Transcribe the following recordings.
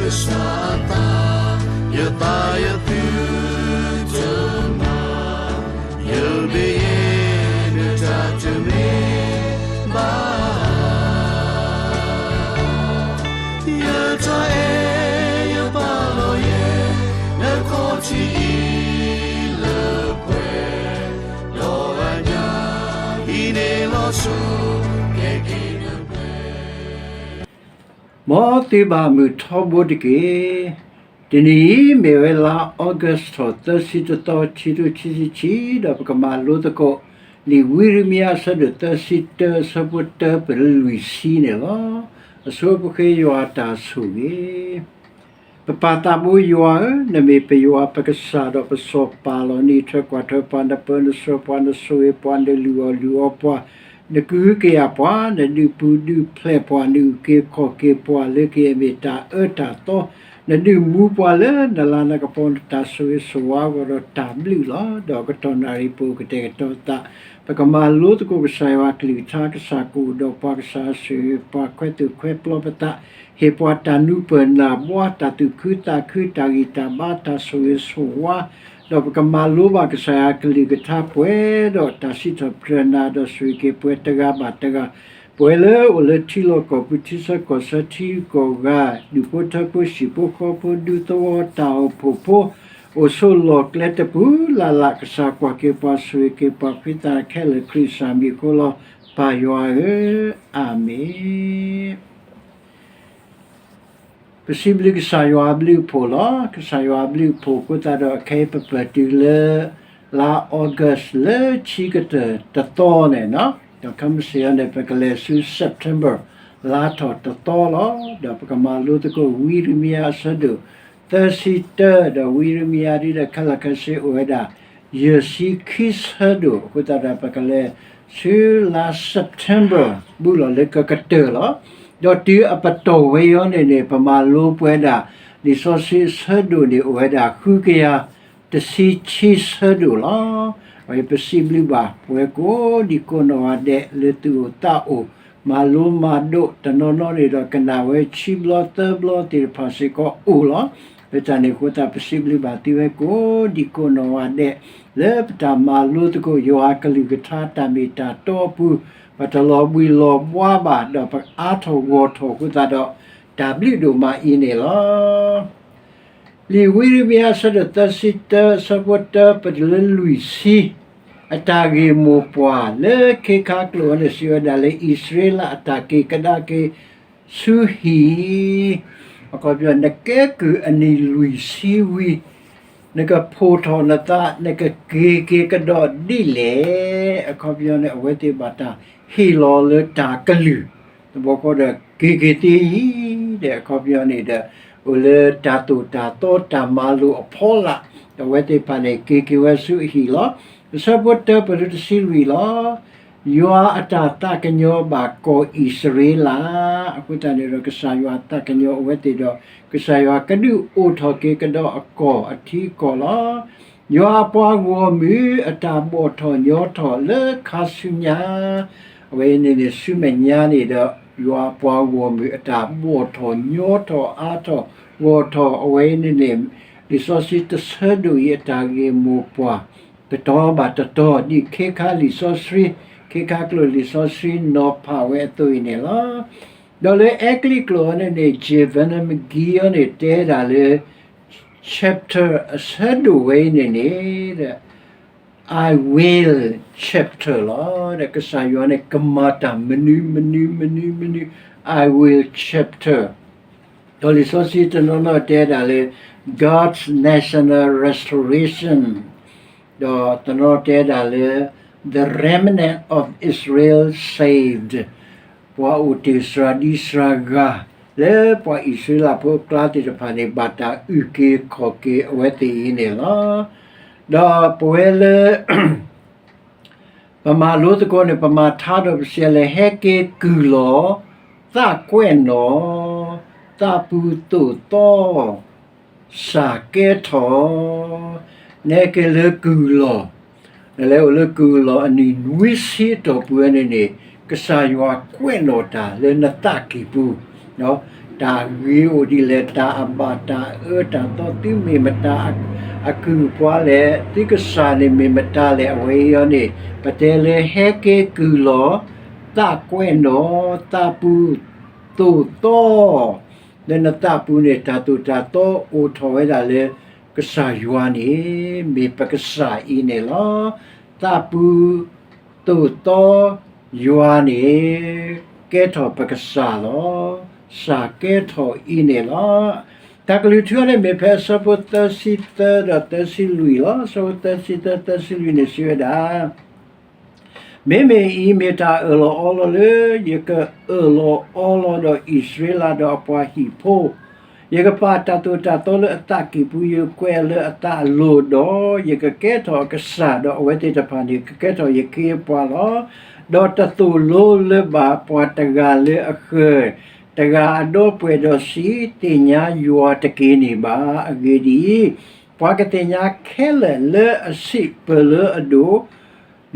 ကစၢ်အသး, ယသးယသုတမၤ, ယမ့ၢ်ယဲ နတၢ်တမ့ၢ်ဘၣ် ယတၢ်အဲၣ်ယပာ်လီၤယဲ နခီၣ်ထံးအံၤလၢပှဲၤ, ဒီးအညၣ်အံၤန့ၣ်လီၤစိၤ ကဲက့ၤလၢပှဲၤ မ်သုဘၣ်မုာ်ထီဘိတက့ၢ်. တနံၤအံၤမ့ၢ်ဝဲလါ August ထီၣ်သၢဆံတသီ ခံထိခံဆံခံ, ဒီးပကမၤလိသကိး လံာ်ဝံရမံယၤအဆၢဒိၣ်သၢဆံတၢ အဆၢဖိတၢ ပတုၤလၢလွံၢ်ဆံန့ၣ်လီၤ. အဆိပဃ့ယွၤအတၢ်ဆိၣ်ဂ့ၤ ပပၢ်သးဘိယွၤဧၢ, နမ့ၢ်ပယွၤပကစၢ် ဒီးပစီၤပၤလီၤ. နအံးထွဲကွၢ်ထွဲပှၤ, နပၢနဆှၢပှၤ, နဆိၣ်ဂ့ၤပှၤ, နလုၢ်အီၣ်လုၢ်အီပှၤ, နကဟုကယာ်ပှၤ, နဒုးပူၤဒုးဖျဲးပှၤ, နအုၣ်က့ၤခီၣ်က့ၤပှၤ လၢကယဲၢ်မ့ၢ်တၢ်အၢတၢ်သီ, နဒုးမူပှၤလၢနလၤနကပီၤ နတၢ်ဆိၣ်ဂ့ၤဆိၣ်ဝါအဂီၢ်ဒီးတၢ်ဘျုးလီၤ. ဒီးကတီၢ်နၣ်ရံၣ်ပူၤကတဲာ်ကတီၤသး, ပကမၤလိသကိးကစၢ်ယွၤအကလုၢ်ကထါ, ကစၢ်ကအိၣ်ဒီးပှၤ, ကစၢ်ဆိၣ်ဂ့ၤပှၤ, ခွဲးသူၣ်ခွဲးပျီပသး, ဟ့ၣ်ပှၤတၢ်နူၤပၢၢ်နၢ်ဘှါ, တၢ်သူၣ်ခုသးခု, တၢ်ဂံၢ်တၢ်ဘါ, တၢ်ဆိၣ်ဂ့ၤဆိၣ်ဝါ, ဒီးပကမၤလိဘၣ်ကစၢ်ယွၤအကလုၢ်ကထါပှဲၤဒီးတၢ်စံးထီၣ်ပတြၢၤနၤ, ဒီးဆိၣ်ဂ့ၤက့ၤပှၤတဂၤဘၣ်တဂၤ, ပဝဲလၢအိၣ်လၢထံလီၢ်ကီၢ်ပူၤ, ထံဆၢကီၢ်ဆၢ, ထံဂုၤကီၢ်ဂၤ, ဒူၣ်ဖိထၢဖိ, ဟံၣ်ဖိဃီဖိ, ဒူသဝီ, တၢ်အိၣ်ဖှိၣ်ဖိ, အိၣ်ဆိးလီၢ်ကျဲတပူၤလၢ်လၢ်, ကစၢ်ကွၢ်က့ၤပှၤ, ဆိၣ်ဂ့ၤက့ၤပှၤ, ဖှံသးခဲလၢာ်ခရံာ်စၢ်မံၤအဃိလီၤ. ပၢ်ယွၤဧၢ, အၤမ့ၣ်. ပစံးဘျုးကစၢ်ယွၤအဘျုးအဖှိၣ်လီၤ. ကစၢ်ယွၤအဘျုးအဖှိၣ်အဃိသတးဒီး အခဲအံၤပပၢၢ်တုၤလၢ လါ August လၢခံကတၢၢ်တသီန့ၣ်, ဒီးခဲမုၢ်ဆ့ၣ်အံၤန့ၣ် ပကလဲၤဆူ September လါထီၣ်တသီလီၤ. ဒီးပကမၤလိသကိးဝံရမံယၤအဆၢဒိၣ်သၢဆံတၢ, ဒီးဝံရမံယၤဒ်ဒီးခဲလၢာ်ခဲဆ့အိၣ်ဝဲဒၣ် ယဲၢ်ဆံခံဆၢဒိၣ်အဃိသတးဒီး ပကလဲၤဆူလါ September ဘူးလီၤလၢကကတၢၢ်လီၤ. ဒီးတုၤအပတီၢ်ဝဲအံၤန့ၣ်န့ၣ် ပမၤလိပဝဲဒၣ် လံာ်စီဆှံအဆၢဒိၣ်န့ၣ် အိၣ်ဝဲဒၣ်ဃုကယၤတဆံခံဆၢဒိၣ်လီၤ. အဝဲပစံးဘျုးဘၣ်ပဝဲကိးဒံကိးနီၢ်ဂၤဒဲး လၢသူၣ်အိၣ်သးအိၣ် မၤလိမၤဒိး, တနီၤနီၤန့ၣ်ဒီးကနၣ်ဝဲခံဘျီသၢဘျီသ့ၣ်တဖၣ်စ့ၢ်ကီးအိၣ်လီၤ. လၢတၢ်န့ၣ်အဃိသတး ပစံးဘျုးဘၣ်သုဝဲကိးဒံကိးနီၢ်ဂၤဒဲး လၢပတၢ်မၤလိသကိးယွၤအကလုၢ်ကထါ တၢ်မ့ၢ်တၢ်တီအပူၤ, ပတလီၤဘှံးလီၤဘှါဘၣ် ဒီးပအါထီၣ်ဂီၢ်ထီၣ်အဃိသတးဒီး တၢ်ဘျုးဒိၣ်မးအံၤန့ၣ်လီၤ. လံာ်ဝံရမံယၤအဆၢဒိၣ်သၢဆံတၢ အဆၢဖိတၢ ပတုၤလၢလွံၢ်ဆံ, အတၢ်ဂ့ၢ်မိၢ်ပှၢ်လၢခ့ခါကျိာ်န့ၣ် စံးဝဲဒၣ်လၢ အံၣ်စရ့လးအတၢ်က့ၤကဒါက့ၤဆူဟံၣ်, အခီပညီ နကဲကုၢ်အနံၣ်လွံၢ်ဆံဝံၤ နကဖှိၣ်ထီၣ်နသး နကက့ၤက့ၤကဒီးဒ်လဲၣ်. အခီပညီန့ၣ် အဝဲသ့ၣ်ဘၣ်တၢ်ဟ့ၣ်လီၤလၢတၢ်ကလုၢ် တဘျီဃီဒီးက့ၤက့ၤသ့အံၤဒီး အခီပညီန့ၣ်ဒီး အိၣ်လၢတၢ်သိၣ်တၢ်သီတၢ်မၤလိာ်အဖီလာ်, ဒီးအဝဲသ့ၣ်တဖၣ်န့ၣ် က့ၤက့ၤဝဲဆူအဟံၣ်လီၤ. အဆၢဖိတၢ ပတုၤတဆံလွံၢ်လီၤ. ယွၤအတၢ်သးကညီၤဘၣ်ကီၢ်အံၣ်စရ့လး, အဃိသတးန့ၣ်ဒီး ကစၢ်ယွၤသးကညီၤအဝဲသ့ၣ်ဒီး ကစၢ်ယွၤကဒုးအိၣ်ထီၣ်က့ၤကဒီးအကီၢ်အထံအကီၢ်လီၤ. ယွၤအပှၤဂီၢ်မုၢ်အတၢ်ဘီၣ်ထီၣ်ညီထီၣ်လၢခါဆူညါ, အဝဲန့ၣ်န့ၣ် ဆူမဲာ်ညါန့ၣ်ဒီး ယွၤအပှၤဂီၢ်မုၢ်အတၢ်ဘီၣ်ထီၣ်ညီထီၣ်အါထီၣ်ဂီၢ်ထီၣ် အဝဲန့ၣ်န့ၣ် လံာ်စီဆှံတဆၢဒိၣ်အံၤအတၢ်ဂ့ၢ်မိၢ်ပှၢ် တတီၤဘၣ်တတီၤ ဒ်ခ့ခါလံာ်စီဆှံ, ခ့ခါကျိာ်လံာ်စီဆှံနီၤဖးဝဲအသိးအံၤန့ၣ်လီၤ. ဒီးလၢအဲကလံးကျိာ်အံၤန့ၣ်န့ၣ် J Vernon McGee အံၤန့ၣ် တဲဒၣ်လၢ chapter အဆၢဒိၣ်ဝဲအံၤန့ၣ်န့ၣ် I will chapter လီၤ. ဒီးကစၢ်ယွၤန့ၣ် ကမၤတၢ်မနုၤမနုၤမနုၤမနုၤ I will chapter ဒီးလံာ်စီဆှံတနီၤနီၤတဲဒၣ်လၢ God's national restoration ဒီးတနီၤတဲဒၣ်လၢ the remnant of Israel saved ပှၤအိၣ်တ့ၢ်စှၤဒံစှၤဂၤ လၢပှၤအံၣ်စရ့လးဖိအကျါသ့ၣ်တဖၣ်န့ၣ် ဘၣ်တၢ်အုၣ်က့ၤခီၣ်က့ၤအဝဲသ့ၣ်အံၤန့ၣ်လီၤ. ဒီးပဝဲလၢ ပမၤလိသကိးန့ၣ် ပမၤထါဒီးပစံးလၢ ဟဲက့ၤကုၢ်လီၤ, သးကွဲးနီၣ်, သးပူၤသိၣ်သီ, စၢ်ကဲထီၣ်, နဲက့ၤလၢကုၢ်လီၤ, နလဲၤအိၣ်လၢကုၢ်လီၤအနံၣ်နွံဆံအတီၢ်ပူၤဝဲန့ၣ်န့ၣ် ကစၢ်ယွၤကွဲးနီၣ်တၢ်လၢနသးကံၢ်ပူၤ, ဒီး တၢ်ဂ့ၤအိၣ်ဒ်လဲၣ်, တၢ်အဘၣ်တၢ်အၢတၢ်သီ သုမ့ၢ်မတၤအကုၢ်အပှၤလဲၣ်, သုကစၢ်န့ၣ်မ့ၢ်မတၤလဲၣ်, အဝဲအံၤန့ၣ် ပတဲလၢဟဲက့ၤကုၢ်လီၤ, သးကွဲးနီၣ်, သးပူၤသိၣ်သီ လၢနသးပူၤန့ၣ် တၢ်သိၣ်တၢ်သီအိၣ်ထီၣ်ဝဲဒၣ်လၢ ကစၢ်ယွၤန့ၣ် မ့ၢ်ပကစၢ်အံၤန့ၣ်လီၤ. သးပူၤသိၣ်သီယွၤန့ၣ် ကဲထီၣ်ပကစၢ်လီၤ. စၢ်ကဲထီၣ်အံၤန့ၣ်လီၤ. တၢ်ကလုၢ်ထူန့ၣ်မ့ၢ်ဖဲအဆၢဖိသၢဆံသၢဒီးသၢဆံလွံၢ်လီၤ. အဆၢဖိသၢဆံသၢ သၢဆံလွံၢ်န့ၣ်စံးဝဲဒၣ် မ့မ့ၢ်အံၤမ့ၢ်တၢ်အၢၣ်လီၤအီလီၤလၢ ယကအၢၣ်လီၤအီလီၤဒီးအံၣ်စရ့လးဒီးအပှၤဟံၣ်ဖိ, ယကပာ်တၢ်သိၣ်တၢ်သီလၢအသးကံၢ်ပူၤ, ယကကွဲးအီၤလၢအသးအလိၤဒီး, ယကကဲထီၣ်အကစၢ်, ဒီးအဝဲသ့ၣ်တဖၣ်န့ၣ် ကကဲထီၣ်ယခ့အပှၤလီၤ. ဒီးတသိၣ်လိလၢၤဘၣ်ပှၤတဂၤလၢအဃၢၤ, တဂၤအဒီပုၢ်ဝဲၢ်ဒီးစံး, သ့ၣ်ညါယွၤတက့ၢ်န့ၣ်ဘၣ်. အဂ့ၢ်ဒ်အံၤ, ပှၤကသ့ၣ်ညါခဲလၢာ်လၢအဆံးပၢၢ်လၢအဒိၣ်,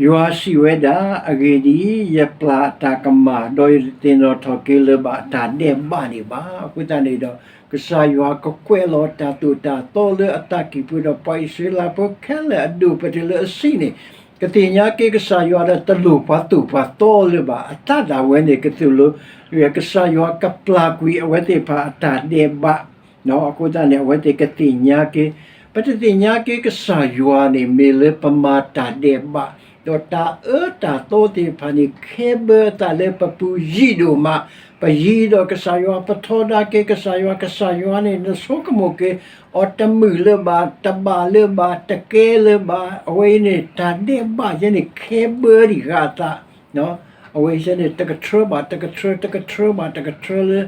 ယွၤစံးဝဲဒၣ်, အဂ့ၢ်ဒ်အံၤ, ယပျၢ်အတၢ်ကမၣ်, ဒီးယတသ့ၣ်နီၣ်ထီၣ်က့ၤလၢၤဘၣ်အတၢ်ဒဲးဘးန့ၣ်ဘၣ်. အဃိသတးန့ၣ်ဒီး ကစၢ်ယွၤကကွဲးလီၤတၢ်သိၣ်တၢ်သီလၢအသးကံၢ်ပူၤဒီး ပှၤအံၣ်စရ့လးဖိခဲလၢာ်အဒိၣ် ပတုၤလၢအဆံးန့ၣ် ကသ့ၣ်ညါက့ၤကစၢ်ယွၤဒီးတလိၣ်ပှၤသိၣ်ပှၤသီလၢၤဘၣ်. အသးဒၣ်ဝဲန့ၣ်ကသိၣ်လိ, ကစၢ်ယွၤကပျၢ်ကွံာ်အဝဲသ့ၣ်တဖၣ်အတၢ်ဒဲးဘး အဃိသတးန့ၣ် အဝဲသ့ၣ်ကသ့ၣ်ညါက့ၤ, ပတသ့ၣ်ညါက့ၤကစၢ်ယွၤန့ၣ် မ့ၢ်လၢပမၤတၢ်ဒဲးဘး, ဒီးတၢ်အၢတၢ်သီသ့ၣ်တဖၣ်န့ၣ် ခဲဘၢအသးလၢပပူၤယံာ်ဒိၣ်မး, ပယံာ်ဒီးကစၢ်ယွၤ ပထီဒါက့ၤကစၢ်ယွၤ, ကစၢ်ယွၤန့ၣ် နဆိကမိၣ်က့ၤအီၤတမုာ်လၢၤဘၣ်, တဘၣ်လၢၤဘၣ်, တကဲလၢၤဘၣ်, အဝဲအံၤန့ၣ် တၢ်ဒဲးဘးယဲန့ၣ် ခဲဘၢဒံးဃာ်အသး အဝဲအံၤန့ၣ် တကထြၢဘၣ်တကထြၢ, တကထြၢဘၣ်တကထြၢလၢ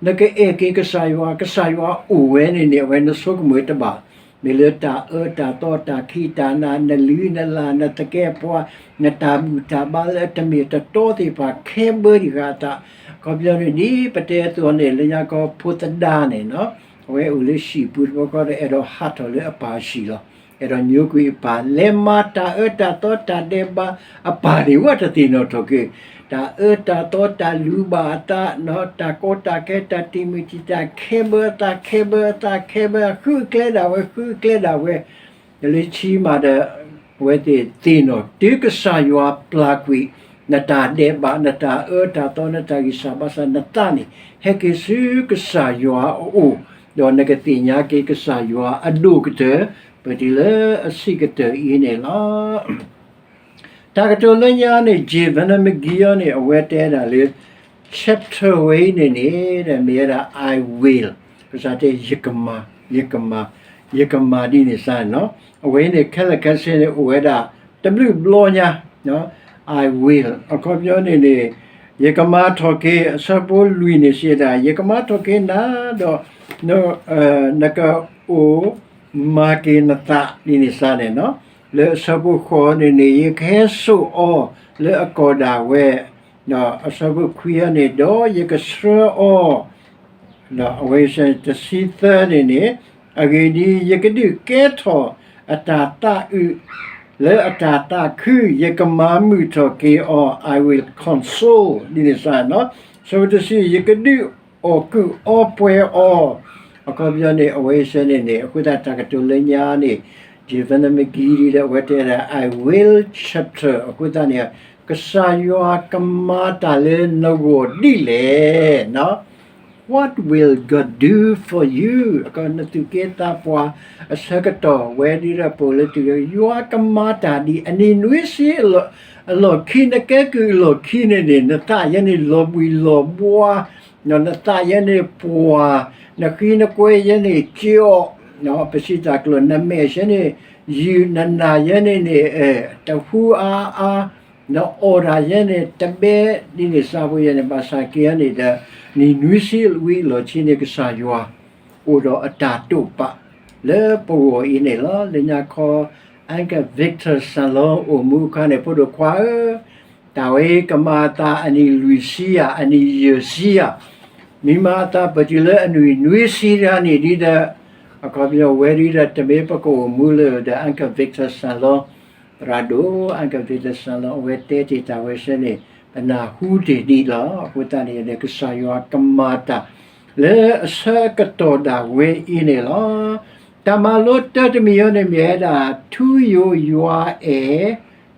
နကအဲၣ်က့ၤကစၢ်ယွၤ, ကစၢ်ယွၤအိၣ်ဝဲန့ၣ်န့ၣ် အဝဲနဆိကမိၣ်တဘၣ်, မ့ၢ်လၢတၢ်အၢတၢ်သီတၢ်ခံးတၢ်နၤ နလုၢ်နလၢ် နသကဲးပဝး နတၢ်ဘူၣ်တၢ်ဘါလၢအတမ့ၢ်တတီသ့ၣ်တဖၣ် ခဲဘၢဒံးဃာ်အသး, အခီပညီန့ၣ်ဒ်ပတဲအသိးန့ၣ် လၢညါခီဖိသဒါန့ၣ် အဝဲအိၣ်လၢဟံၣ်ပူၤတဘျီဃီဒီး အဲၣ်ဒိးဟးထီၣ်လၢအပၢ်ဟံၣ်လီၤ. အဲၣ်ဒိးညိကွံာ်အပၢ် လဲၤမၤတၢ်အၢတၢ်သီတၢ်ဒဲးဘး အပၢ်န့ၣ်ဝဲတသ့ၣ်နီၣ်ထီၣ်က့ၤ တၢ်အၢတၢ်သီတၢ်လုၢ်ဘၣ်အသး တၢ်ကီတၢ်ခဲ တၢ်တံာ်မုၢ်တံာ်တာ် ခဲဘၢအသး ခဲဘၢအသး ခဲဘၢ ဃုကျဲဒၣ်ဝဲ ဃုကျဲဒၣ်ဝဲ လၢခံမးဒီး အဝဲသ့ၣ်သ့ၣ်နီၣ်တုၤကစၢ်ယွၤပျၢ်ကွံာ် နတၢ်ဒဲးဘး နတၢ်အၢတၢ်သီ နတၢ်ဂံၢ်စၢ်ဘါစၢ် နသးန့ၣ် ဟဲက့ၤဆူကစၢ်ယွၤအအိၣ်, ဒီးနကသ့ၣ်ညါက့ၤကစၢ်ယွၤအဒိၣ်ကတၢၢ် ပတုၤလၢအဆံးကတၢၢ်အံၤန့ၣ်လီၤ. တၢ်ကတိၤလၢညါန့ၣ် J Vernon McGee န့ၣ် အဝဲတဲဒၣ်လၢ chapter ဝဲအံၤန့ၣ်န့ၣ် မ့ၢ်ဝဲဒၣ် I will ကစၢ်တဲ ယကမၤ, ယကမၤ, ယကမၤဒ်န့ၣ်စ့ၢ်န့ၣ်လီၤ. အဝဲအံၤန့ၣ် ခဲလၢာ်ခဲဆ့န့ၣ် အိၣ်ဝဲဒၣ်တဘျုးဘျီညါ I will အခီပညီန့ၣ်န့ၣ် ယကမၤထီၣ်က့ၤ အဆၢဖိလွံၢ်န့ၣ်စံးဒၣ် ယကမၤထီၣ်က့ၤနၤဒီး နကအိၣ်မၤက့ၤနသးဒ်န့ၣ်စ့ၢ်န့ၣ်လီၤ. လၢအဆၢဖိဃိးန့ၣ်န့ၣ် ယကဟဲစိာ်အီၤလၢအကီၢ်ဒၣ်ဝဲ, ဒီးအဆၢဖိခွံအံၤန့ၣ် ဒီးယကဆှၢအီၤ ဒီးအဝဲတဆံသၢန့ၣ်န့ၣ် အဂ့ၢ်ဒ်အံၤ, ယကဒုးကဲထီၣ်အတၢ်သးအုးလၢအတၢ်သးခု, ယကမၤမုာ်ထီၣ်က့ၤအီၤ, I will console ဒ်န့ၣ်စ့ၢ်န့ၣ်လီၤ. အဆၢဖိတဆံ ယကဒုးအီၣ်ကုာ်အီပှဲၤအီၤ, အခီပညီန့ၣ် အဝဲစ့ၢ်န့ၣ်န့ၣ် အဃိသတးတၢ်ကတိၤလၢညါန့ၣ် J Vernon McGee ဒီးအဝဲတဲဒၣ် I will chapter အဃိသတးန့ၣ် ကစၢ်ယွၤကမၤတၢ်လၢနဂီၢ်ဒ်လဲၣ် What will God do for you? နသူၣ်က့သးပှၢ်အဆၢကတီၢ်ဝဲဒ်ဒီး ပအိၣ်လၢသူၣ်က့ ယွၤကမၤတၢ်ဒ်အံၤ နံၣ်နွံဆံအလီၢ်ခံ နကဲကုၢ်အလီၢ်ခံန့ၣ်န့ၣ် နသးယဲန့ၣ်လီၤဘှံးလီၤဘှါ, နသးယဲန့ၣ်ပှၢ်, နဃံနကွဲယဲန့ၣ်ကၠီ, ပစံးတၢ်ကျိာ် နမဲာ်ယဲန့ၣ်ယုၢ်, နနၢ်ယဲန့ၣ်န့ၣ် တဟူအါအါ, နအီၣ်တၢ်ယဲန့ၣ်တဘဲ ဒ်န့ၣ်စ့ၢ်ဖိယဲန့ၣ် ဘၣ်ဆၣ်က့ၤန့ၣ်ဒီး နံၣ်နွံဆံဝံၤအလီၢ်ခံန့ၣ် ကစၢ်ယွၤအိၣ်ဒီးအတၢ်တိာ်ပာ်လၢပဂီၢ်အံၤန့ၣ်လီၤ. လၢညါခီ Uncle Victor စၢ်လီၤအိၣ်မူအခါန့ၣ် ဖိဒိၣ်ခွါဧၢ, တၢ်ဝဲကမၤအသးအနံၣ်လွံၢ်ဆံယၤ အနံၣ်ယဲၢ်ဆံယၤ, မ့ၢ်မၤအသးပတုၤလၢအနံၣ်နွံဆံတဂၤန့ၣ်ဒ်ဒီး အခီပညီဝဲဒ်ဒီးတမ့ၢ်ပကအိၣ်မူလၢၤဒီး Uncle Victor စၢ်လီၤ သရၣ်ဒိၣ် Uncle Victor စၢ်လီၤ အဝဲတဲတ့ၢ်တၢ်ဝဲစ့ၢ်န့ၣ် ပနၢ်ဟူတ့ၢ်ဒံးလီၤ. အဃိသတးန့ၣ်န့ၣ် ကစၢ်ယွၤကမၤတၢ် လၢအဆၢကတီၢ်ဒၣ်ဝဲအံၤန့ၣ်လီၤ. တၢ်မၤလိတၢတမံၤအံၤန့ၣ်မ့ၢ်ဝဲဒၣ် ထူယိာ်ယွၤအဲၣ်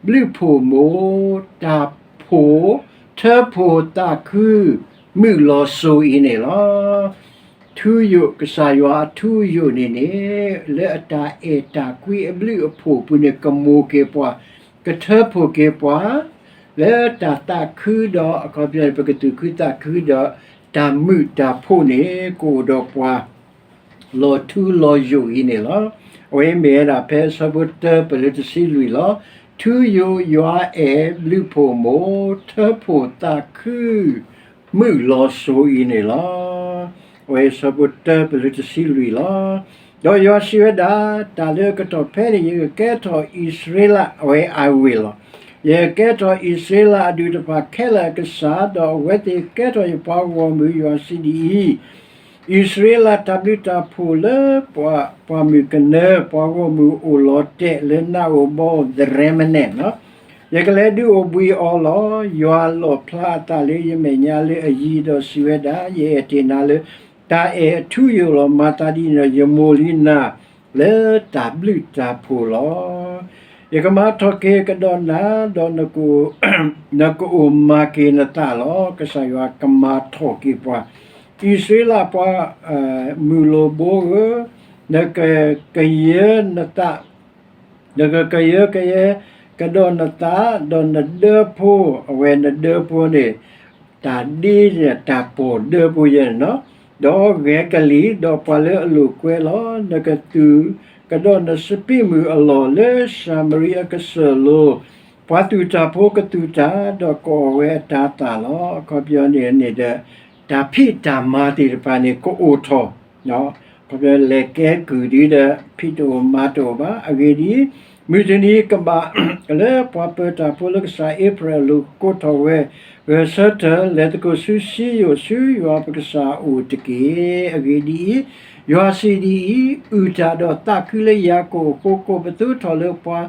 ဘျုးဖှိၣ်မိၢ် တၢ်ဖှိၣ် ထၢဖှိၣ်သးခု မုာ်လီၤစိၤအံၤန့ၣ်လီၤ. ထူယိာ် ကစၢ်ယွၤအထူယိာ်န့ၣ်န့ၣ် လၢအတၢ်အဲၣ်တၢ်ကွံအဘျုးအဖှိၣ်အပူၤန့ၣ် ကမိၣ်က့ၤပှၤ, ကထၢဖှိၣ်က့ၤပှၤ လၢတၢ်သးခုဒီး အခီပညီန့ၣ် ပကသူၣ်ခုသးခုဒီး တၢ်မုာ်တၢ်ဖှိၣ်န့ၣ် ကအိၣ်ဒီးပှၤ လီၤထူလီၤယိာ်အံၤန့ၣ်လီၤ. အဝဲမ့ၢ်ဝဲဒၣ်ဖဲအဆၢဖိတၢပလၢတဆံလွံၢ်လီၤ. ထူယိာ်ယွၤအဲၣ်ဘျုးဖှိၣ်မိၢ် ထၢဖှိၣ်သးခု မုာ်လီၤစိၤအံၤန့ၣ်လီၤ. အဝဲအဆၢဖိတၢပလၢတဆံလွံၢ်လီၤ. ဒီးယွၤစံးဝဲဒၣ်, တၢ်လၢအကတီၢ်ဖဲန့ၣ် ယကကဲထီၣ်အံၣ်စရ့လး, အဝဲအဝ့ၢ်လီၤ. ယကကဲထီၣ်အံၣ်စရ့လးအဒူၣ်တဖၣ်ခဲလၢာ်အကစၢ်, ဒီးအဝဲသ့ၣ်ကဲထီၣ်ယပှၤဂီၢ်မုၢ်, ယွၤစံးဒ်အံၤ, အံၣ်စရ့လးတၢ်ဘျုးတၢ်ဖှိၣ်လၢပှၤမုၢ်ကနၢ, ပှၤဂီၢ်မုၢ်အိၣ်လီၤတဲာ်လၢနးအိၣ်ဘီ သရဲမနဲၣ်, ယကလဲၤဒုးအိၣ်ဘှံးအီၤလီၤ. ယွၤလီၣ်ဖျါအသးလၢယမဲာ်ညါလၢအယံၤ, ဒီးစံးဝဲဒၣ်, ယအဲၣ်တ့ၢ်နၤလၢတၢ်အဲၣ်အထူအယိာ်လီၤ. မၤသးဒ်န့ၣ်ဒီး ယမိၢ်လံနၤလၢတၢ်ဘျုးတၢ်ဖှိၣ်လီၤ. ယကမၤထီၣ်က့ၤကဒီးနၤ, ဒီးနကအိၣ်မၤက့ၤနသးလီၤ. ကစၢ်ယွၤကမၤထီၣ်က့ၤပှၤ, အံၣ်စရ့လးပှၤမုၢ်လိၣ်ဘိဧၢ, နကကယၢနသး နကကယၢကယဲကဒီးနသး, ဒီးနဒၢဖိ, အဝဲနဒၢဖိန့ၣ် တၢ်ဒ့န့ၣ် တၢ်ပီၢ်ဒၢဖိယဲန့ၣ်လီၤ. ဒီးဂဲၤကလံၣ်, ဒီးပှၤလၢအလိာ်ကွဲလီၤ. နကသူၣ်ကဒီးနစပံးမုၢ်အလီၢ်လၢၡၤမရံအကစၢၢ်လိၤ, ပှၤသူၣ်တၢ်ဖိကသူၣ်တၢ်, ဒီးကအီၣ်ဝဲအတၤသၣ်လီၤ. အခီပညီန့ၣ်န့ၣ်ဒီး တၢ်ဖံးတၢ်မၤသ့ၣ်တဖၣ်န့ၣ် ကအိၣ်ထီၣ် ခီပညီလဲၤကဲကုၢ်ဒ်ဒီး ဖံးတအိၣ်မၤတအိၣ်ဘၣ်. အဂ့ၢ်ဒ်အံၤ, မုၢ်တနံၤကဘၣ်လၢပှၤပၢၤတၢ်ဖိလၢကစၢ်အ့ဖြဲၣ်အလိၤ ကိးထီၣ်ဝဲ, ဂဲၤဆၢထၢၣ်လဲၤသကိးဆူစံယိၣ် ဆူယွၤပကစၢ်အအိၣ်တက့ၢ်. အဂ့ၢ်ဒ်အံၤ, ယွၤစံးဒ်အံၤ, အုၣ်တၢ်ဒီးသးခုလၢယၤကိာ်အဃိ, ကိးပသူထီၣ်လၢပှၤ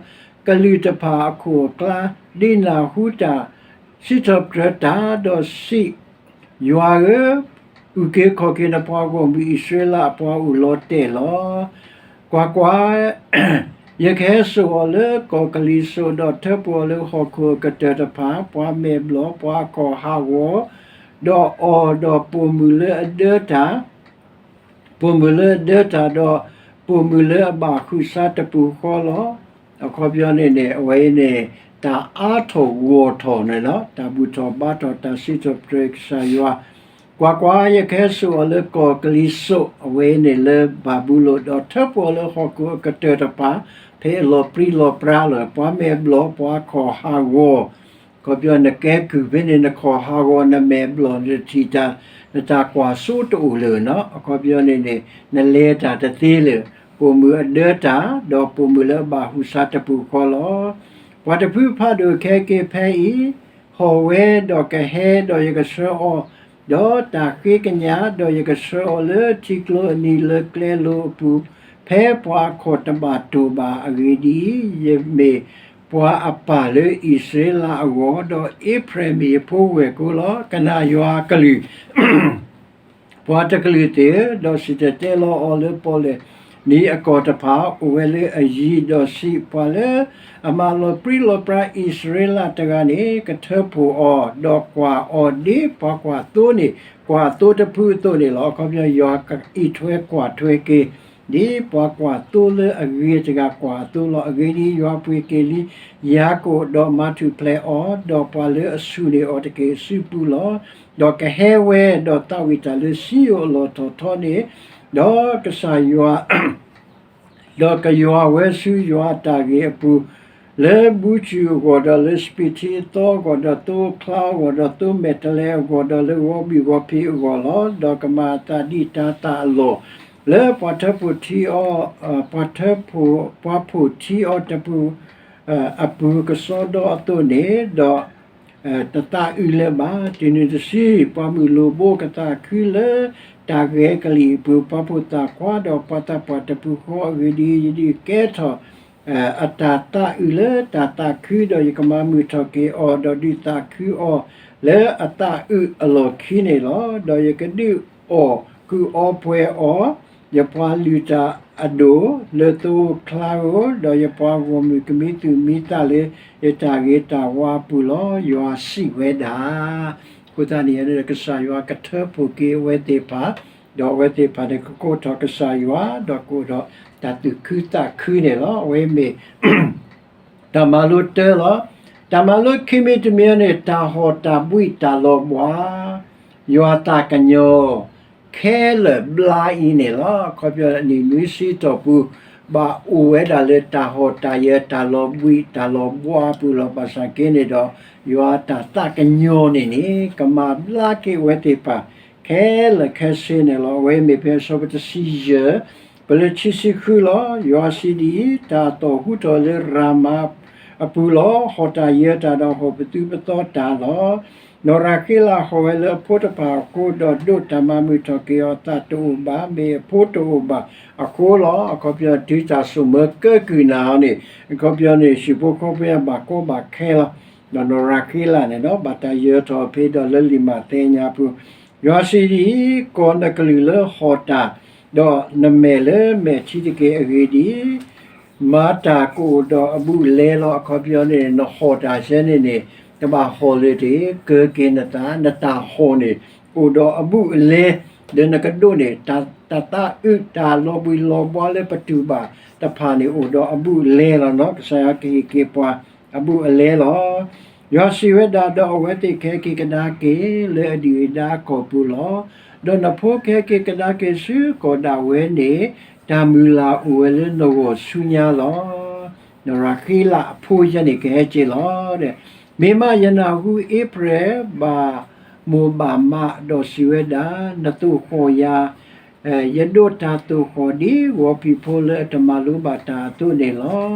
ကလုာ်တဖၣ်အခိၣ်အကျါ, ဒ်နၢ်ဟူတၢ်စံးထီၣ်ပတြၢၤတၢ်, ဒီးစံး, ယွၤဧၢ, အုၣ်က့ၤခီၣ်က့ၤနပှၤဂီၢ်မုၢ်အံၣ်စရ့လးအပှၤအိၣ်လီၤတဲာ်လီၤ. ကွၢ်ကွၢ်, ယကဟဲစိာ်အီၤလၢကီၢ်ကလံၤစိး, ဒီးထၢဖှိၣ်အီၤလၢဟီၣ်ခိၣ်အကတၢၢ်တဖၣ်, ပှၤမဲာ်ဘျီၣ်, ပှၤအခီၣ်ဟးဂီၤ, ဒီးအီၤဒီးပိာ်မုၣ်လၢအဒၢတၢ် ပိာ်မုၣ်လၢအဒၢတၢ်ဒီး ပိာ်မုၣ်လၢအဘၣ်ဃုာ်စါတပူၤဃီလီၤ. အခီပညီန့ၣ်န့ၣ် အဝဲအံၤန့ၣ် တၢ်အါထီၣ်ဂီၢ်ထီၣ်န့ၣ်လီၤ. တၢ်ဘူၣ်ထီၣ်ဘါထီၣ် တၢ်စံးထီၣ်ပတြၢၤကစၢ်ယွၤ, ကွၢ်ကွၢ်, ယကဟဲစိာ်အီၤလၢကီၢ်ကလံၤစိး, အဝဲအံၤန့ၣ်လၢဘၤဘူလိၣ်, ဒီးထၢဖှိၣ်အီၤလၢဟီၣ်ခိၣ်အကတၢၢ်တဖၣ်, ဖဲအလီၤပြံလီၤပြါလီၤ, ပှၤမဲာ်ဘျီၣ်, ပှၤအခီၣ်ဟးဂီၤ, အခီပညီနကဲကုၢ်ဖဲန့ၣ် နခီၣ်ဟးဂီၤ နမဲာ်ဘျီၣ် နတထံၣ်တၢ်, နတၢ်ကွၢ်စိတအိၣ်လၢၤနီၤ. အခီပညီန့ၣ်န့ၣ် နလဲၤတၢ်တသ့လၢၤ, ပိာ်မုၣ်အဒၢတၢ် ဒီးပိာ်မုၣ်လၢအဘၣ်ဃုာ်စါတပူၤဃီလီၤ. ပှၤတဖုဖးဒိၣ်ခဲက့ၤဖဲအံၤ, ဟီၣ်ဝဲဒီးကဟဲဒီးယကဆှၢအီၤ, ဒီးတၢ်ဃ့ကညး ဒီးယကဆှၢအီၤလၢထံကျိအနံၤလၢကျဲလိၤအပူၤ, ဖဲပှၤအခီၣ်တဘၣ်တိၢ်ဘၣ်. အဂ့ၢ်ဒ်အံၤ, ယမ့ၢ်ပှၤအပၢ်လၢအံၣ်စရ့လးအဂီၢ်, ဒီးအ့ဖရဲၣ်မ့ၢ်ယဖိဝဲၢ်ကိလီၤ. ကနၣ်ယွၤအကလုၢ် ပှၤတကလုာ်သ့ၣ်ဧၢ, ဒီးစံၣ်တဲၤတဲလီၤအီၤလၢပီၣ်လဲၣ်နံၤအကီၢ်တဖၣ်, အိၣ်ဝဲလၢအယံၤ, ဒီးစံး, ပှၤလၢအမၤလီၤပြံလီၤပြါအံၣ်စရ့လးတဂၤန့ၣ် ကထၢဖှိၣ်အီၤ, ဒီးကွၢ်အီၤဒ်ပှၤကွၢ်သိန့ၣ် ကွၢ်အသိတဖုအသိးန့ၣ်လီၤ. အခီပညီ ယွၤကအံးထွဲကွၢ်ထွဲက့ၤ ဒ်ပှၤကွၢ်သိလၢအဂ့ၤတဂၤကွၢ်အသိလီၤ. အဂ့ၢ်ဒ်အံၤ, ယွၤပှ့ၤက့ၤလံယၤကိာ်, ဒီးမၤထူၣ်ဖျဲးအီၤ, ဒီးပှၤလၢအဆူၣ်န့ၢ်အီၤတက့ၢ်အစုပူၤလီၤ. ဒီးကဟဲဝဲ, ဒီးသးဝံၣ်တၢ်လၢစံယိၣ်အလီၢ်ထီၣ်ထီန့ၣ်, ဒီးကစၢ်ယွၤ ဒီးကယွၤဝဲဆူယွၤအတၢ်ဂ့ၤအပူၤ, လၢဘုစူၣ်အဂီၢ်, ဒီးလၢစပံးထံအသီအဂီၢ်, ဒီးသိအချါအဂီၢ်, ဒီးသိမဲာ်တဲၤလဲၤအဂီၢ်, ဒီးလၢဂီၤဘံၣ်ဂီၤဖံးအဂီၢ်လီၤ. ဒီးကမၤအသးဒ်တၤသၣ်အလီၢ်, လၢပှၤထၢဖှိၣ်ထံအီ, ပှၤထၢဖှိၣ်, ပှၤဖှိၣ်ထံအီတပူၤ အပူၤကစီဒီအသိးန့ၣ်, ဒီး တသးအုးလၢၤဘၣ်. တုၤနုၤတစု, ပှၤမုၢ်လိၣ်ဘိကသးခုလၢတၢ်ဂဲၤကလံၣ်အပူၤ, ပှၤဖိသၣ်ခွါဒီးပှၤသးပှၢ်တပူၤဃီ. အဂ့ၢ်ဒ်အံၤ, ယဒုးကဲထီၣ်အတၢ်သးအုးလၢတၢ်သးခု, ဒီးယကမၤမုာ်ထီၣ်က့ၤအီၤ, ဒီးဒုးသးခုအီၤလၢအသးအုးအလီၢ်ခံန့ၣ်လီၤ. ဒီးယကဒုးအီၣ် ကုၢ်အီပှဲၤအီၤ, ယပှၤလုၢ်တၢ်အဒိၣ်လၢသိချါဧိၤ, ဒီးယပှၤဂီၢ်မုၢ်ကမံသူၣ်မံသးလၢ ယတၢ်ဂ့ၤတၢ်ဝါအပူၤလီၤ. ယွၤစံးဝဲဒၣ်. အဃိသတးန့ၣ် ကစၢ်ယွၤကထၢဖှိၣ်က့ၤအဝဲသ့ၣ်တဖၣ်, ဒီးအဝဲသ့ၣ်တဖၣ်န့ၣ် ကကိးထီၣ်ကစၢ်ယွၤ, ဒီးကအိးထီၣ်တၢ်သူၣ်ခုသးခုန့ၣ်လီၤ. အဝဲမ့ၢ် တၢ်မၤလိတၢလီၤ. တၢ်မၤလိခံမံၤတမံၤန့ၣ် တၢ်ဟီၣ်တၢ်ဘှံးတၢ်လီၤဘှါ, ယွၤသးကညီၤ ခဲလၢာ်ဘျါအံၤန့ၣ်လီၤ. အခီပညီန့ၣ် နွံဆံတီၢ်ပူၤ ဘၣ်အိၣ်ဝဲဒၣ်လၢတၢ်ဟီၣ်တၢ်ယၢၤ တၢ်လီၤဘှံးတၢ်လီၤဘှါအပူၤလီၤ. ဘၣ်ဆၣ်က့န့ၣ်ဒီး ယွၤတၢ်သးကညီၤန့ၣ်န့ၣ် ကမၤဘျါက့ၤအဝဲသ့ၣ်တဖၣ် ခဲလၢာ်ခဲဆ့န့ၣ်လီၤ. အဝဲမ့ၢ်ဖဲအဆၢဖိတဆံယဲၢ် ပလၢခံဆံဃုလီၤ. ယွၤစံးဒ်အံၤ, တၢ်သီၣ်ဟူထီၣ်လၢရၤမၤအပူၤလီၤ. ဟီၣ်တၢ်ယၢၤတၢ်ဒီးဟီၣ်ပသူပသီတၢ်လီၤ. နီၢ်ရၤဃ့လးဟီၣ်ဝဲလၢအဖိတဖၣ်အဃိ, ဒီးဒိးတၢ်မၤမုာ်ထီၣ်က့ၤအီၤအသးတအိၣ်ဘၣ်, မ့ၢ်အဖိတအိၣ်ဘၣ်အဃိလီၤ. အခီပညီတုၤတၢ်စိာ်မၢကဲကုၢ်နၤအီၤန့ၣ်, အခီပညီန့ၣ် ဟံၣ်ဖိဃီဖိဘၣ်ကီဘၣ်ခဲလီၤ. ဒီးနီၢ်ရၤဃ့လးန့ၣ်ဒီး ဘၣ်တၢ်ယၢၤထီၣ်ဖဲဒီးလၢလံာ်မးသဲညါပူၤ, ယွၤစံးဒ်အံၤ, ကီၢ်နကလုၢ်လၢဟီၣ်တၢ်, ဒီးနမဲာ်လၢမဲာ်ထံတက့ၢ်. အဂ့ၢ်ဒ်အံၤ, မၤတၢ်ကအိၣ်ဒီးအဘူးအလဲလီၤ. အခီပညီန့ၣ် နဟီၣ်တၢ်ဆဲန့ၣ်န့ၣ် တဘၣ်ဟီၣ်လၢၤတဂ့ၤ, ကၢၤက့ၤနသး, နတၢ်ဟီၣ်န့ၣ် အိၣ်ဒီးအဘူးအလဲ, ဒီးနကဒိးန့ၢ် တၢ်သးအုးတၢ်လီၤဘှံးလီၤဘှါလၢပတူၢ်ဘၣ်တဖၣ်န့ၣ် အိၣ်ဒီးအဘူးအလဲလီၤ. ကစၢ်ယွၤကဟ့ၣ်က့ၤပှၤအဘူးအလဲလီၤ. ယွၤစံးဝဲဒၣ်, ဒီးအဝဲသ့ၣ်ကဟဲက့ၤကဒါက့ၤလၢအဒုၣ်အဒါအကီၢ်ပူၤလီၤ. ဒီးနဖိကဟဲက့ၤကဒါက့ၤဆူကီၢ်ဒၣ်ဝဲန့ၣ်, တၢ်မုၢ်လၢ်အိၣ်ဝဲလၢနဂီၢ်ဆူညါလီၤ. နီၢ်ရၤဃ့လးအဖိယဲန့ၣ်ကဟဲက့ၤလီၤ. မ့ၢ်မးယနၢ်ဟူအ့ဖြဲၣ်ဘၣ်မိၢ်ဘၣ်မးဒီးစံးဝဲဒၣ်, နသိၣ်ဃီၣ်ယၤ ယဒိးတၢ်သိၣ်ဃီၣ်ဒ်ဂီၤဖံးဖိလၢအတမၤလိဘၣ်တၢ်အသိးန့ၣ်လီၤ.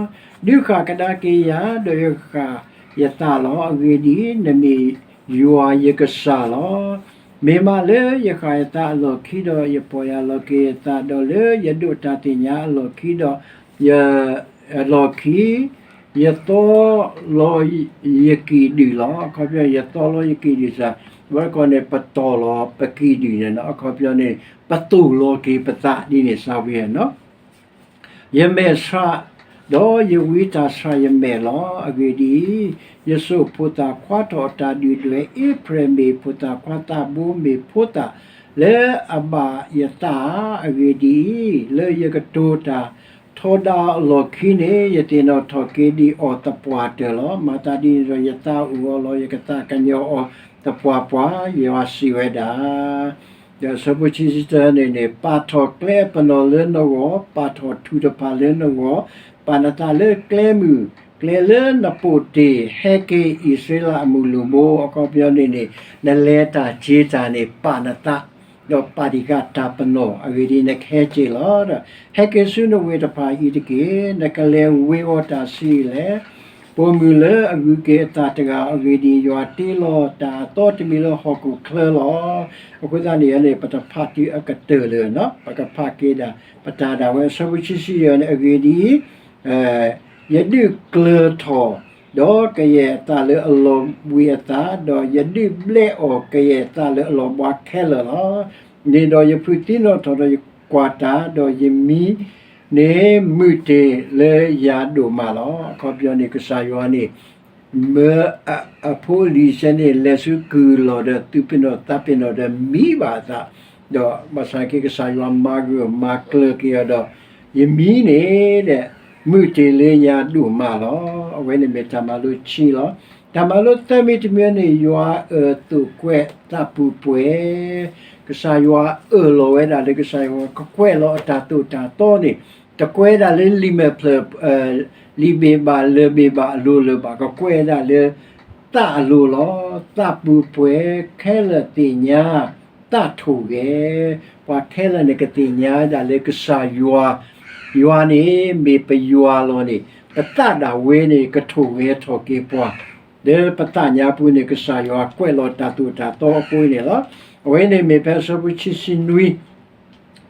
ဒုးဃၣ်ကဒါက့ၤယၤ, ဒီးယဃၣ်ယသးလီၤ. အဂ့ၢ်ဒ်အံၤ, နမ့ၢ်ယွၤယကစၢ်လီၤ. မ့ၢ်မးလၢယဃၣ်ယသးအလီၢ်ခံဒီး ယပီၢ်ယၢ်လီၤက့ၤယသး, ဒီးလၢယဒိးတၢ်သ့ၣ်ညါအလီၢ်ခံဒီး ယ အလီၢ်ခံ ယသီလီၤယကံၢ်ဒုၣ်လီၤ. အခီပညီ ယသီလီၤယကံၢ်ဒုၣ်စ့ၢ်, အဝဲတခီန့ၣ် ပတီၢ်လီၤပကံၢ်ဒုၣ်န့ၣ်လီၤ. အခီပညီန့ၣ် ပသိၣ်လီၤက့ၤပသးဒ်န့ၣ် စးဝဲနီၤ. ယမဲာ်ဆှး, ဒီးယဝံတၢ်ဆှးယမဲာ်လီၤ. အဂ့ၢ်ဒ်အံၤ, ယစိာ်ဖိသၣ်ခွါထီၣ်အတၢ်ဒုၣ်ဒွဲၣ်, အ့ဖြဲၣ်မ့ၢ်ဖိသၣ်ခွါ, သးဘိမ့ၢ်ဖိသၣ်လၢအဘၣ်ယသးဧါ. အဂ့ၢ်ဒ်အံၤ, လၢယကတိၤတၢ်ထီဒါအလီၢ်ခံန့ၣ် ယသ့ၣ်နီၣ်ထီၣ်က့ၤဒံးအီၤသပှၢ်တၢၢ်လီၤ. မၤသးဒ်န့ၣ်ဒီး ယသးအိၣ်အီၤလီၤ. ယကသးကညီၤအီၤသပှၢ်ပှၢ်, ယွၤစံးဝဲဒၣ်. ဒီးအဆၢဖိခံဆံတၢန့ၣ်န့ၣ်, ပာ်ထီၣ်ကျဲအပနီၣ်လၢနဂီၢ်, ပာ်ထီၣ်ထူၣ်တဖၣ်လၢနဂီၢ်, ပာ်နသးလၢကျဲမုၢ်, ကျဲလၢနပိာ်တ့ၢ်, ဟဲက့ၤအံၣ်စရ့လးအမုၢ်လူၢ်ဘိ. အခီပညီန့ၣ်န့ၣ်, နလဲၤတၢ်က့ၤတၢ်န့ၣ် ပာ်နသး, ဒီးပာ်တံၢ်ဃာ်တၢ်ပနီၣ်, အဂ့ၢ်ဒ်အံၤ နကဟဲက့ၤလီၤ. ဒီးဟဲက့ၤဆူနဝ့ၢ်တဖၣ်အံၤတက့ၢ်. နကလဲၤဝ့ၤအီၣ်တၢ်ဆံးလဲၣ်. ပိာ်မုၣ်လၢအဂုၤက့ၤအသးတဂၤ, အဂ့ၢ်ဒ်အံၤ, ယွၤတ့လီၤတၢ်အသီတမံၤလၢဟီၣ်ခိၣ်ချၢလီၤ. အဃိသတးန့ၣ်န့ၣ် ပတဖးတုၤအကတၢၢ်လၢၤနီၤ, ပကဖးက့ၤဒၣ် ပတၢ်ဒၣ်ဝဲ အဆၢဖိခံဆံယဲၢ်န့ၣ်, အဂ့ၢ်ဒ်အံၤ, ယဒုးကျၢၤထီၣ် ဒီးကယဲၢ်အသးလၢအလီၤဘှံးအသး, ဒီးယဒုးဘျဲးအီၣ်ကယဲၢ်အသးလၢအလီၤဘှါခဲလၢာ်လီၤ. န့ၣ်ဒီးယဖုးသံနီၣ်ထီၣ်ဒီးယကွၢ်တၢ်, ဒီးယမံန့ၣ်မုာ်တ့ၢ်လၢယၤဒိၣ်မးလီၤ. အခီပညီန့ၣ် ကစၢ်ယွၤန့ၣ် မၢအဖိလံၤဆဲန့ၣ် လဲၤဆူကုၢ်လီၢ်ဒီးသူၣ်ပ့ၤနီၣ်သးပ့ၤနီၣ်ဒီးမံဘၣ်အသး, ဒီးဘၣ်ဆၣ်က့ ကစၢ်ယွၤမၤဂၢၢ်မၤကျၢၤက့ၤအီၤဒီး ယမံန့ၣ်ဒီး မုာ်တ့ၢ်လၢယၤဒိၣ်မးလီၤ. အဝဲန့ၣ်မ့ၢ်တၢ်မၤလိခံလီၤ. တၢ်မၤလိသၢမံၤတမံၤန့ၣ် ယွၤအၢၣ်သိၣ်ကွဲးသးပူၤပှဲၤ, ကစၢ်ယွၤအၢၣ်လီၤဝဲဒၣ်လၢကစၢ်ယွၤကကွဲးလီၤအတၢ်သိၣ်တၢ်သီန့ၣ်, တကွဲးဒၣ်လၢလံာ်မဲာ်ဖျၢၣ် လံာ်ဘ့ၣ်ဘၣ်လၢၢ်ဘ့ၣ်ဘၣ်အလိၤလၢၤဘၣ်, ကကွဲးဒၣ်လၢသးအလိၤလီၤ. သးပူၤပှဲၤ, ခဲလၢာ်သ့ၣ်ညါ, သးထိၣ်ဂဲၤ, ပှၤခဲလၢာ်န့ၣ်ကသ့ၣ်ညါဒၣ်လၢကစၢ်ယွၤ, ယွၤန့ၣ်မ့ၢ်ပယွၤလီၤန့ၣ်, ပသးဒၣ်ဝဲန့ၣ်ကထိၣ်ဂဲၤထီၣ်က့ၤပှၤ, လၢပသးညါပူၤန့ၣ် ကစၢ်ယွၤကွဲးလီၤတၢ်သိၣ်တၢ်သီအဃိန့ၣ်လီၤ. အဝဲန့ၣ်မ့ၢ်ဖဲအဆၢဖိခံဆံနွံ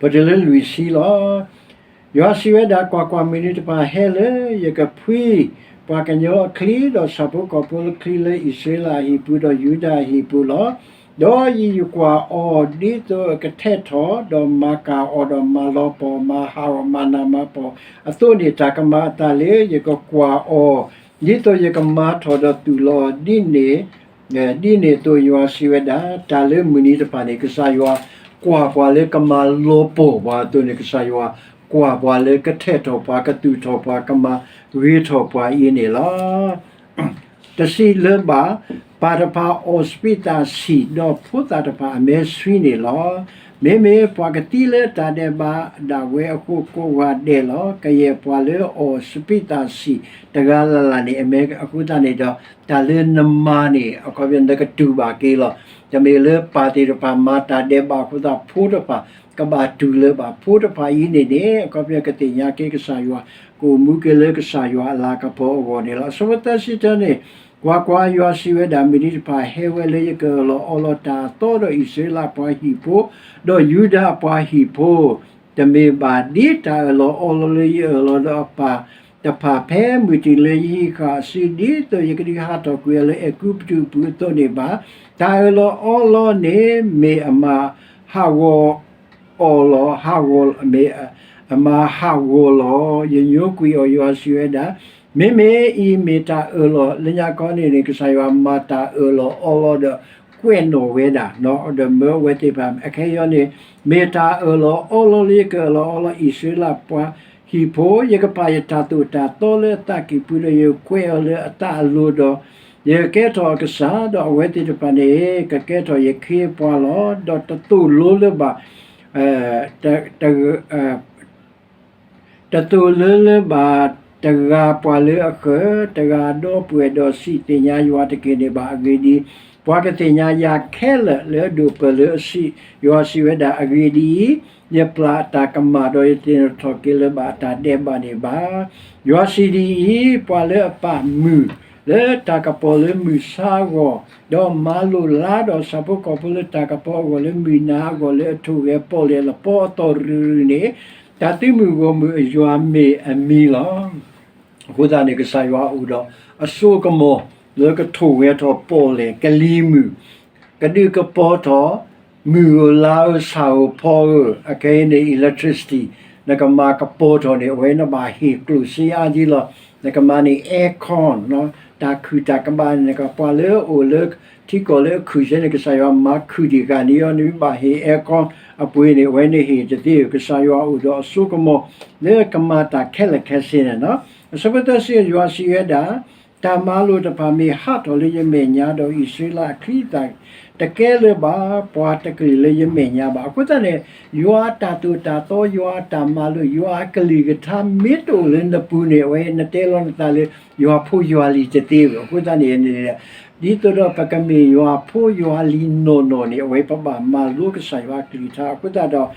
ပတုၤလၢလွံၢ်ဆံလီၤ. ယွၤစံးဝဲဒၣ်, ကွၢ်ကွၢ်, မုၢ်နံၤတဖၣ်ဟဲလၢယကဖှံပှၤကညီအချံ, ဒီးဆၣ်ဖိကီၢ်ဖိအချံလၢအံၣ်စရ့လးအဟံၣ်ပူၤ ဒီးယူဒၤအဟံၣ်ပူၤလီၤ. ဒီးယကွၢ်အီၤဒ်သိးအကထဲးထီၣ်, ဒီးမၤကၢ်အီၤ, ဒီးမၤလီၤပီၢ်, မၤဟးဂီၤ, မၤနးမၤဖှီၣ်အသိးန့ၣ်, တၢ်ကမၤအသးလၢယကကွၢ်အီၤ, ဒ်သိးယကမၤထီၣ်ဒီးသူၣ်လီၤအီၤဒ်န့ၣ်, ဒ်န့ၣ်အသိးယွၤစံးဝဲဒၣ်, တၢ်လၢမုၢ်နံၤတဖၣ်န့ၣ် ကစၢ်ယွၤကွၢ်ပှၤလၢကမၤလီၤပီၢ်ပှၤအသိးန့ၣ်, ကစၢ်ယွၤကွၢ်ပှၤလၢကထဲးထီၣ်ပှၤ, ကသူၣ်ထီၣ်ပှၤ, ကမၤဂ့ၤထီၣ်ပှၤအံၤန့ၣ်လီၤ. တဆံးလၢၤဘၣ်, ပၢ်တဖၣ်အီၣ်စပံးသၣ်ဆံၣ်, ဒီးဖိသၣ်တဖၣ်အမဲာ်ဆှံန့ၣ်လီၤ. မ့မ့ၢ်ပှၤကသံလၢတၢ်ဒဲးဘးဒၣ်ဝဲအဃိ ကိးဂၤဒဲးလီၤ. ကယဲၢ်ပှၤလၢအီၣ်စပံးသၣ်ဆံၣ် တဂၤလၢ်လၢ်န့ၣ် အမဲာ်အဃိသတးန့ၣ်ဒီး, တၢ်လၢနမၤန့ၣ် အခီပညီနကတူၢ်ဘၣ်က့ၤလီၤ. တမ့ၢ်လၢပၢ်သ့ၣ်တဖၣ်မၤတၢ်ဒဲးဘးအဃိသတး ဖိတဖၣ်ကဘၣ်တူၢ်လၢၤဘၣ်. ဖိတဖၣ်အံၤန့ၣ်န့ၣ် အခီပညီကသ့ၣ်ညါက့ၤကစၢ်ယွၤ, ကအိၣ်မူက့ၤလၢကစၢ်ယွၤအလၤကပီၤအဂီၢ်န့ၣ်လီၤ. အဆၢဖိသၢဆံတၢန့ၣ်, ကွၢ်ကွၢ်, ယွၤစံးဝဲဒၣ်, မုၢ်နံၤတဖၣ်ဟဲဝဲလၢယကအၢၣ်လီၤအီလီၤတၢ်အသီဒီး အံၣ်စရ့လးပှၤဟံၣ်ဖိ, ဒီးယူဒၤပှၤဟံၣ်ဖိ, တမ့ၢ်ဘၣ်ဒ်တၢ်အၢၣ်လီၤအီလီၤလၢယအၢၣ်လီၤဒီးအပၢ်တဖၣ် ဖဲမုၢ်တနံၤလၢယဟံးဃာ်အစု ဒ်သိးယကဒုးဟးထီၣ်ကွံာ်အီၤလၢအဲၤကူပတူးအပူၤအသိးန့ၣ်ဘၣ်. တၢ်အၢၣ်လီၤအီလီၤန့ၣ် မ့ၢ်အမၤဟးဂီၤအီၤလီၤ, ဟးဂီၤ, မ့ၢ်အမၤဟးဂီၤလီၤ. ယညိကွံာ်အီၤ, ယွၤစံးဝဲဒၣ်, မ့မ့ၢ်အံၤမ့ၢ်တၢ်အၢၣ်လီၤ, လၢညါခီန့ၣ်န့ၣ် ကစၢ်ယွၤမၤတၢ်အၢၣ်လီၤအီလီၤဒီး ကွဲးနီၣ်ဝဲဒၣ်, ဒီးမၢအဝဲသ့ၣ်တဖၣ်, အခဲအံၤန့ၣ် မ့ၢ်တၢ်အၢၣ်လီၤအီလီၤလၢယကအၢၣ်လီၤအီလီၤအံၣ်စရ့လးပှၤဟံၣ်ဖိ, ယကပာ်ယတၢ်သိၣ်တၢ်သီလၢအသးကံၢ်ပူၤ ဒီးယကကွဲးအီၤလၢအသးအလိၤဒီး, ယကကဲထီၣ်အကစၢ်, ဒီးအဝဲသ့ၣ်တဖၣ်န့ၣ် ကကဲထီၣ်ယခ့အပှၤလီၤ. ဒီးတသိၣ်လိလၢၤဘၣ် တသိၣ်လိလၢၤဘၣ်တဂၤပှၤလၢအဃၢၤ, တဂၤဒီပုၢ်ဝဲၢ်ဒီးစံးသ့ၣ်ညါယွၤတက့ၢ်န့ၣ်ဘၣ်. အဂ့ၢ်ဒ်အံၤ, ပှၤကသ့ၣ်ညါယၤခဲလၢာ်လၢအဒိၣ်ပၢၢ်လၢအဆံး. ယွၤစံးဝဲဒၣ်, အဂ့ၢ်ဒ်အံၤ, ယပျၢ်အတၢ်ကမၣ်ဒီး ယသ့ၣ်နီၣ်ထီၣ်က့ၤလၢၤဘၣ်အတၢ်ဒဲးဘးန့ၣ်ဘၣ်. ယွၤစံးဒ်အံၤ, ပှၤလၢအပာ်မုၢ်လၢတၢ်ကပီၤလၢမုၢ်ဆါအဂီၢ်, ဒီးမၤလိာ်လါဒီးဆၣ်ဖိကီၢ်ဖိလၢတၢ်ကပီၤအဂီၢ်လၢမုၢ်နၤအဂီၢ်လၢအထိၣ်ဂဲၤပီၣ်လဲၣ်လပီအသီၣ်ရူၤရူၤန့ၣ်, တၢ်သုးမုၢ်ဂီၢ်မုၢ်အယွၤမ့ၢ်အမံၤလီၤ. အဃိသတးန့ၣ် ကစၢ်ယွၤအိၣ်ဒီးအစိကမီၤလၢကထိၣ်ဂဲၤထီၣ်ပီၣ်လဲၣ်ကလံၤမုၢ်, ကဒုးကပီၤထီၣ်မုၢ်ဧိၤလါဧိၤဆၣ်ဧိၤဖီဧိၤ, အခဲအံၤန့ၣ် electricity နကမၤကပီၤထီၣ်န့ၣ် အဝဲနဘၣ်ဟ့ၣ်ကျိၣ်စ့အါကံလီၤ. နကမၤန့ၢ် aircon တၢ်ခုၣ်တၢ်ကဘၣ်န့ၣ် နကပှၤလၢအအိၣ်လၢထံကီၢ်လၢအခုၣ်စ့န့ၣ် ကစၢ်ယွၤမၤခုၣ်ဒံးဂၤန့ၣ်အီၤ နမ့ၢ်ဘၣ်ဟ့ၣ် aircon အပှ့ၤန့ၣ် အဝဲန့ၣ်ဟ့ၣ်တသ့ဧိၤ. ကစၢ်ယွၤအိၣ်ဒီးအစိကမီၤလၢကမၤတၢ်ခဲလၢာ်ခဲဆ့န့ၣ်လီၤ. အဆၢဖိသၢဆံ ယွၤစံးဝဲဒၣ်, တၢ်မၤလိာ်တဖၣ်မ့ၢ်ဟးထီၣ်လၢယမဲာ်ညါဒီး အံၣ်စရ့လးအချံအသၣ်တကဲလၢၤဘၣ်, ပှၤတကလုာ်လၢယမဲာ်ညါဘၣ်. အဃိသတးန့ၣ် ယွၤအတၢ်သိၣ်တၢ်သီ, ယွၤအတၢ်မၤလိာ်, ယွၤအကလုၢ်ကထါမ့ၢ်တအိၣ်လၢနပူၤန့ၣ် အဝဲနတဲလီၤနသးလၢ ယွၤဖိယွၤလံၤတသ့ဧိၤ. အဃိသတးန့ၣ် ဒ်သိးဒီးပကမ့ၢ်ယွၤဖိယွၤလံၤနီၢ်နီၢ်န့ၣ် အဝဲပဘၣ်မၤလိကစၢ်ယွၤအကလုၢ်ကထါ. အဃိသတးဒီး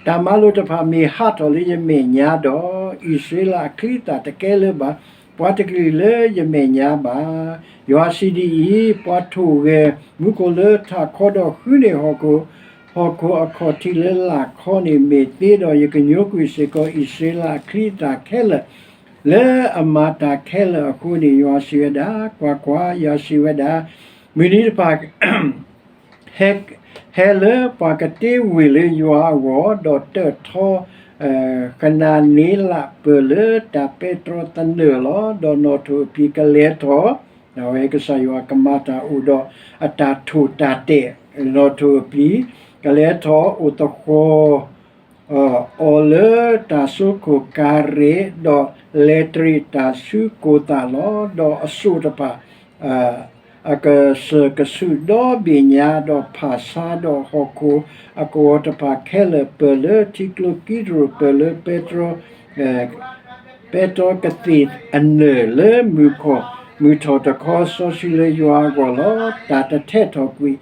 တၢ်မၤလိာ်တဖၣ်မ့ၢ်ဟးထီၣ်လၢယမဲာ်ညါဒီး အံၣ်စရ့လးအချံအသၣ်တကဲလၢၤဘၣ်, ပှၤတကလုာ်လၢယမဲာ်ညါဘၣ်. ယွၤစံးဒ်အံၤ, ပှၤထိၣ်ဂဲၤမူခိၣ်လၢထးခီဒီးဃုန့ၢ်ဟီၣ်ခိၣ်, ဟီၣ်ခိၣ်အခီၣ်ထံးလၢလာ်ခီန့ၣ်မ့ၢ်သ့ဒီး ယကညိကွံာ်စ့ၢ်ကီးအံၣ်စရ့လးအချံအသၣ်ခဲလၢာ် လၢအမၤတၢ်ခဲလၢာ်အဃိန့ၣ် ယွၤစံးဝဲဒၣ်. ကွၢ်ကွၢ်, ယွၤစံးဝဲဒၣ်, မုၢ်နံၤတဖၣ် ဟဲ, ဟဲလၢပှၤကတ့ဝ့ၢ်လၢယွၤအဂီၢ်, ဒီးတၢၣ်ထီ ဃနၤန့လးပၢၢ်လၢတၢ်ပဲတြီသနၢၣ်လီၤ. ဒီးနီၣ်ထိၣ်အပျံၤကလဲၤထီၣ်, အဝဲကစၢ်ယွၤကမၤတၢ်အိၣ်ဒီးအတၢ်ထိၣ်တၢ်တဲာ်, နီၣ်ထိၣ်အပျံၤကလဲၤထီၣ်အိၣ်သဃီၤ အီၤလၢတၢ်စိခိၣ်ကၤရ့း, ဒီးလဲၤတရံးတၢ်ဆူကိၢ်သၣ်လီၤ. ဒီးအစိၣ်တဖၣ် အကစၢၢ်ကဆူၣ်ဒီဘ့ၣ်ညါ, ဒီးဖၣ်ဆါ, ဒီးဟီၣ်ခိၣ်အကဝီၤတဖၣ်ခဲလၢာ်, ပၢၢ်လၢထံကျိကံးတရူး, ပၢၢ်လၢပဲတြီ ပဲတြီကသ့ၣ်အနၢၣ်လၢမုၢ်ခီၣ်မုၢ်ထီၣ်တခီ စီဆှံလၢယွၤအဂီၢ်လီၤ. တၢ်တထဲးထီၣ်ကွံာ်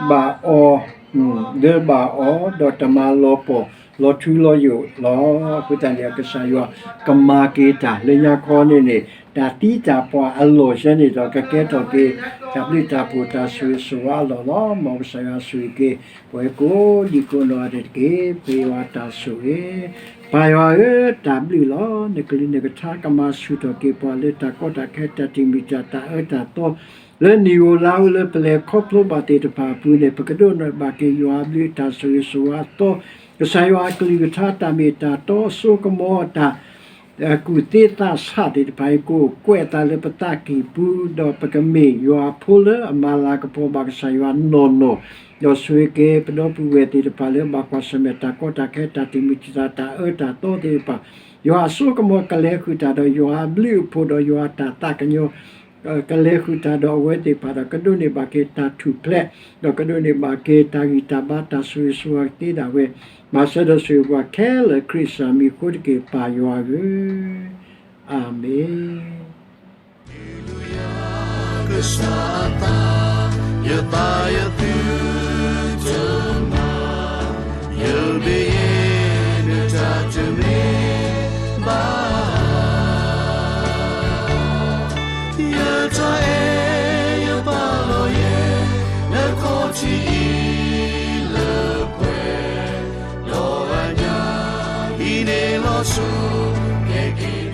ဘၣ်အီၤ, လၢဘၣ်အီၤ, ဒီးတမၤလီၤပှီၢ်လီၤထူလီၤယိာ်လီၤ. အဃိသတးန့ၣ် ကစၢ်ယွၤကမၤက့ၤတၢ်လၢညါခီန့ၣ်န့ၣ် တၢ်သံတၢ်ပှၢ်အလီၢ်ဆၢန့ၣ်ဒီး ကကဲထီၣ်က့ၤ တၢ်ဘျုးတၢ်ဖှိၣ်တၢ်ဆိၣ်ဂ့ၤဆိၣ်ဝါအလီၢ်လီၤ. မ်ကစၢ်ယွၤဆိၣ်ဂ့ၤက့ၤ ပဝဲကိးဒံကိးနီၢ်ဂၤဒဲးတက့ၢ်. ပဃ့ဝဲတၢ်ဆိၣ်ဂ့ၤ ပၢ်ယွၤဧၢ, တၢ်ဘျုးလီၤ. နကလုၢ်နကထါကမၤဆူၣ်ထီၣ်က့ၤပှၤလၢတၢ်ကီတၢ်ခဲ တၢ်တံာ်မုၢ်တၢ် တၢ်အၢတၢ်သီ လၢနံၣ်ဧိၤလါဧိၤလၢပလဲၤခီဖျိဘၣ်သ့ၣ်တဖၣ်အပူၤန့ၣ် ပကဒိးန့ၢ်ဘၣ်က့ၤယွၤအဘျုးအတၢ်ဆိၣ်ဂ့ၤဆိၣ်ဝါအသီ, ကစၢ်ယွၤအကလုၢ်ကထါတၢ်မ့ၢ်တၢ်တီအစိကမီၤအတၢ် ကူၣ်သ့သးဆးသ့ၣ်တဖၣ်အံၤ ကအိၣ်ကွဲးအသးလၢပသးကံၢ်ပူၤ, ဒီးပကမ့ၢ်ယွၤအဖိလၢအမၤလၤကပီၤဘၣ်ကစၢ်ယွၤနီၢ်နီၢ်, ဒီးဆိၣ်ဂ့ၤက့ၤပဒီပုၢ်ဝဲၢ်သ့ၣ်တဖၣ်လၢဘၣ်ကွၢ်ဆၢၣ်မဲာ်တၢ်ကီတၢ်ခဲ တၢ်တံာ်မုၢ်တံာ်တာ် တၢ်အၢတၢ်သီသ့ၣ်တဖၣ်, ယွၤအစိကမီၤကလဲၤဃုာ်တၢ်ဒီးယွၤအဘျုးအဖှိၣ်ဒီးယွၤအတၢ်သးကညီၤ ကလဲၤဃုာ်တၢ်ဒီးအဝဲသ့ၣ်တဖၣ်ဒီး ကဒိးန့ၢ်ဘၣ်က့ၤတၢ်ထူၣ်ဖျဲး, ဒီးကဒိးန့ၢ်ဘၣ်က့ၤတၢ်ဂံၢ်တၢ်ဘါ တၢ်ဆိၣ်ဂ့ၤဆိၣ်ဝါကသ့ဒၣ်ဝဲ, မၤစၢၤဒီးဆိၣ်ဂ့ၤပှၤခဲလၢာ်ခရံာ်စၢ်မံၤအဃိတက့ၢ် ပၢ်ယွၤဧၢ, အၤမ့ၣ်. ကစၢ်အသး, ယသးယသုတမၤ, ယဘၣ်ယဲၢ်နတၢ်တမ့ၢ်ဘၣ် ယတၢ်အဲၣ်ယပာ်လီၤယဲၢ် နခီၣ်ထံးအံၤလၢပှဲၤ, ဒီးအညၣ်အံၤန့ၣ်လီၤစိၤ ကဲက့ၤ